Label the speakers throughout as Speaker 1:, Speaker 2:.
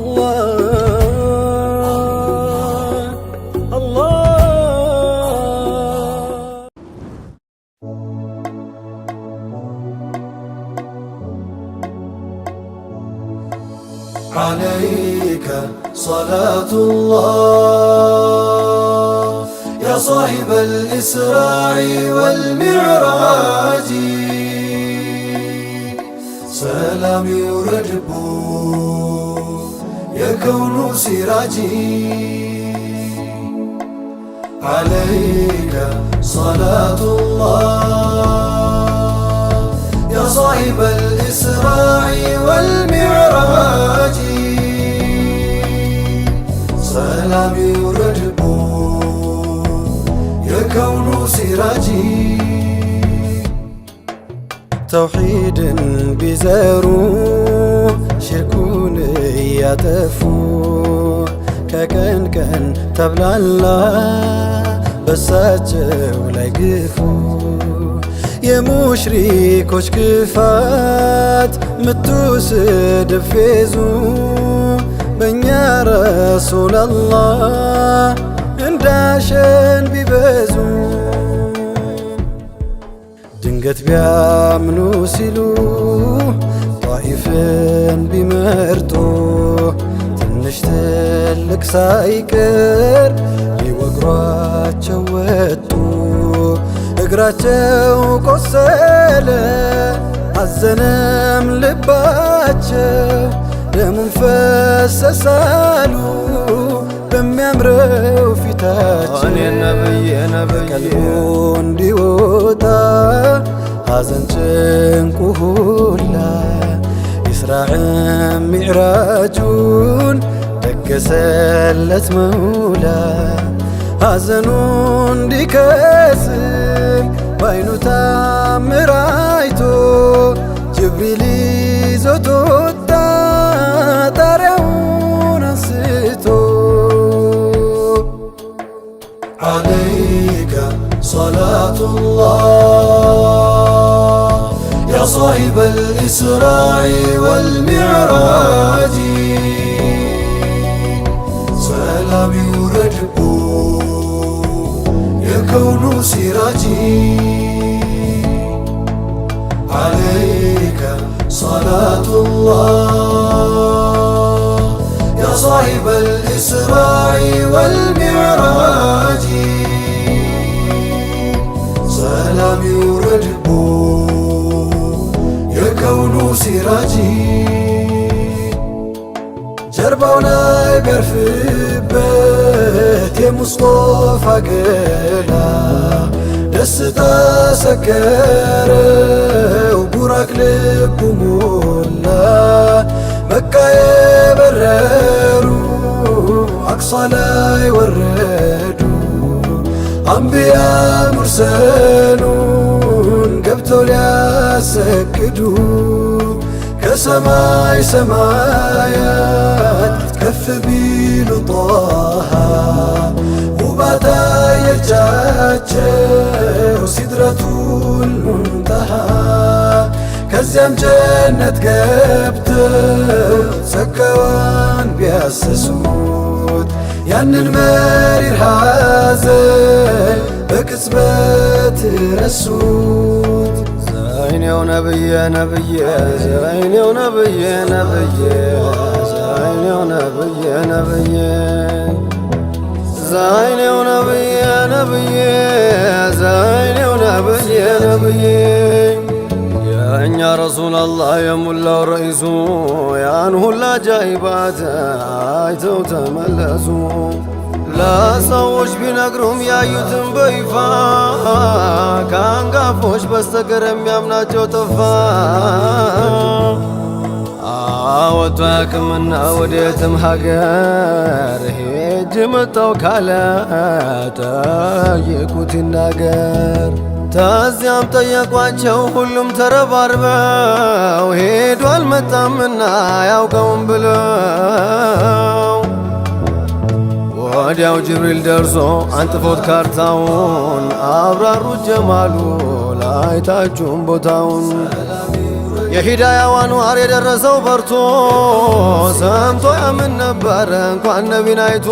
Speaker 1: الله الله. عليك صلاة الله يا صاحب الإسراء والمعراج، سلام يرجب يكون سراجي. عليك صلاة الله يا صاحب الإسراء والمعراج، سلام يرجب يكون سراجي. ተውሒድን ቢዘሩ ሽርኩን እያጠፉ ከቀን ቀን ተብላላ በሳቸው ላይ ግፉ። የሙሽሪኮች ክፋት ምቱ ስድብ ፌዙ በእኛ ረሱላላህ እንዳሸን ቢበዙ፣ ድንገት ቢያምኑ ሲሉ ጣኢፍን ቢመርጡ ትንሽ ትልቅ ሳይቀር ሊወግሯቸው ወጡ። እግራቸው ቆሰለ አዘነም ልባቸው፣ ደሙን ፈሰሳሉ በሚያምረው ፊታቸው።
Speaker 2: እኔ ነብዬ ነብዬ
Speaker 1: ቀልቡ እንዲወጣ ሐዘን ጭንቁ ሁላ ኢስራዕን ሚዕራጁን ደገሰለት መውላ። ሐዘኑ እንዲከስም ባይኑ ታምር አይቶ ጅብሪል ይዞት ወጣ ጣሪያውን አንስቶ። عليك صلاة الله يا صاحب الإسراء والمعراج، سلام يرجب يكون سراجي. عليك صلاة الله يا صاحب الإسراء والمعراج، سلام يرجب يكون سراجي. ጀርባው ላይ ቢያርፍበት የሙስጦፋ ገላ ደስታ ሰከረው፣ ቡራክ ልቡ ሞላ። መካ የበረሩ አቅሷ ላይ ወረዱ፣ አንቢያ ሙርሰሉን ገብተው ሊያሰግዱ። ከሰማይ ሰማያት ከፍ ቢሉ ጧሃ ውባ ታየቻቸው ሲድረቱል ሙንተሃ። ከዚያም ጀነት ገብተው ጸጋዋን ቢያስሱት ያንን መሪር ሐዘን በቅጽበት ረሱት።
Speaker 2: ዘይኔው ነብዬ ነብዬ ዘይኔው ነብዬ ነብዬ ዘይኔው ነብዬ ነብዬ ዘይኔው ነብዬ ነብዬ ዘይኔው ነብዬ ነብዬ። የእኛ ረሱል አላህ የሙላው ረኢሱ ያን ሁላ ጃይባት አይተው ተመለሱ። ለሰዎች ቢነግሩም ያዩትን በይፋ ከአንጋፎች በስተቀር የሚያምናቸው ጠፋ። አወጡ አያውቅምና ወዴትም ሀገር ሄጅ መጣው ካለ ጠይቁት ይናገር። ተዚያም ጠየቋቸው ሁሉም ተረባርበው ሄዶ አልመጣምና ያውቀውም ብለው። ወዲያው ጅብሪል ደርሶ አንጥፎት ካርታውን አብራሩት ጀማሉ ላይታችሁም ቦታውን። የሂዳያው አንዋር የደረሰው በርቶ ሰምቶ ያምን ነበር እንኳን ነቢን አይቶ።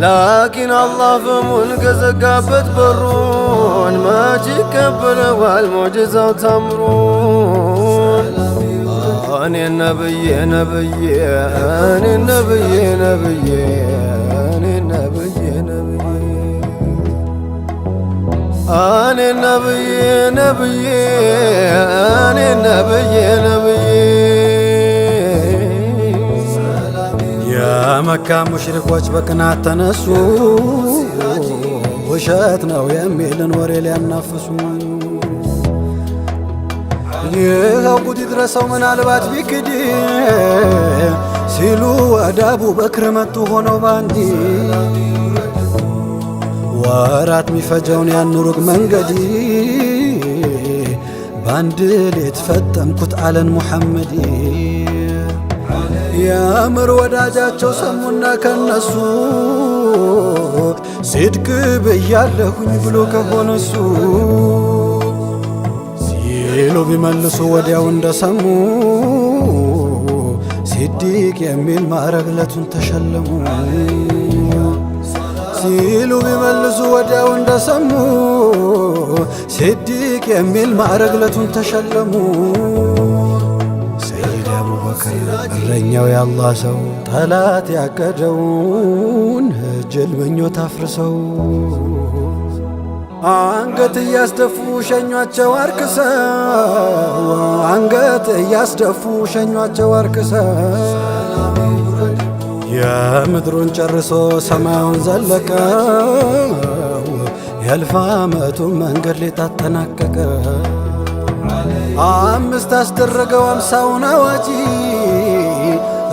Speaker 2: ላኪን አላህ ፍሙን ከዘጋበት በሩን መች ይቀበለዋል ሙዕጂዛው ታምሩን? እኔ ነብዬ ነብዬ እኔ ነብዬ ነብዬ እኔ ነብዬ ነብዬ እኔ ነብዬ ነብዬ እኔ ነብዬ ነብዬ።
Speaker 1: የመካ ሙሽሪኮች በቅናት ተነሱ፣ ውሸት ነው የሚልን ወሬ ሊያናፍሱ። ይኸው ጉድ ይድረሰው ምናልባት ቢክድ ሲሉ ወደ አቡበክር መጡ ሆነው ባንዲ። ወራት ሚፈጀውን ያን ሩቅ መንገድ በአንድ ሌት ፈጠምኩት አለን ሙሐመድ። የምር ወዳጃቸው ሰሙና ከነሱ ሲድቅ ብያለሁኝ ብሎ ከሆነሱ ሲሉ ቢመልሱ ወዲያው እንደሰሙ ሲዲቅ የሚል ማዕረግ ለቱን ተሸለሙ። ሲሉ ቢመልሱ ወዲያው እንደሰሙ ሲዲቅ የሚል ማዕረግ ለቱን ተሸለሙ። ሰይድ አቡበክር እረኛው የአላህ ሰው ጠላት ያቀደውን ጅል ምኞት አፍርሰው አንገት እያስደፉ ሸኟቸው አርክሰው፣ አንገት እያስደፉ ሸኟቸው አርክሰው። የምድሩን ጨርሶ ሰማዩን ዘለቀው፣ የእልፍ ዓመቱን መንገድ ሌት አጠናቀቀ። አምስት አስደረገው 50ውን አዋጂ፣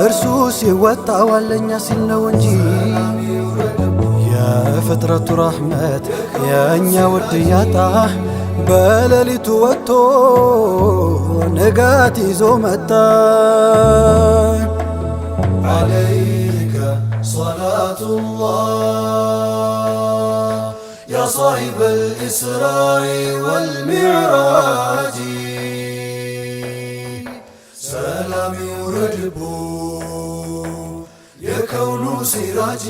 Speaker 1: እርሱ ሲወጣ ዋለኛ ሲል ነው እንጂ። የፍጥረቱ ረሕመት የእኛ ውድ ያጣ በሌሊቱ ወጥቶ ንጋት ይዞ መጣ።
Speaker 3: عليك صلاة الله يا صاحب الإسراء والمعراج ሰላም ይውረድቦ የከውኑ ሲራጅ።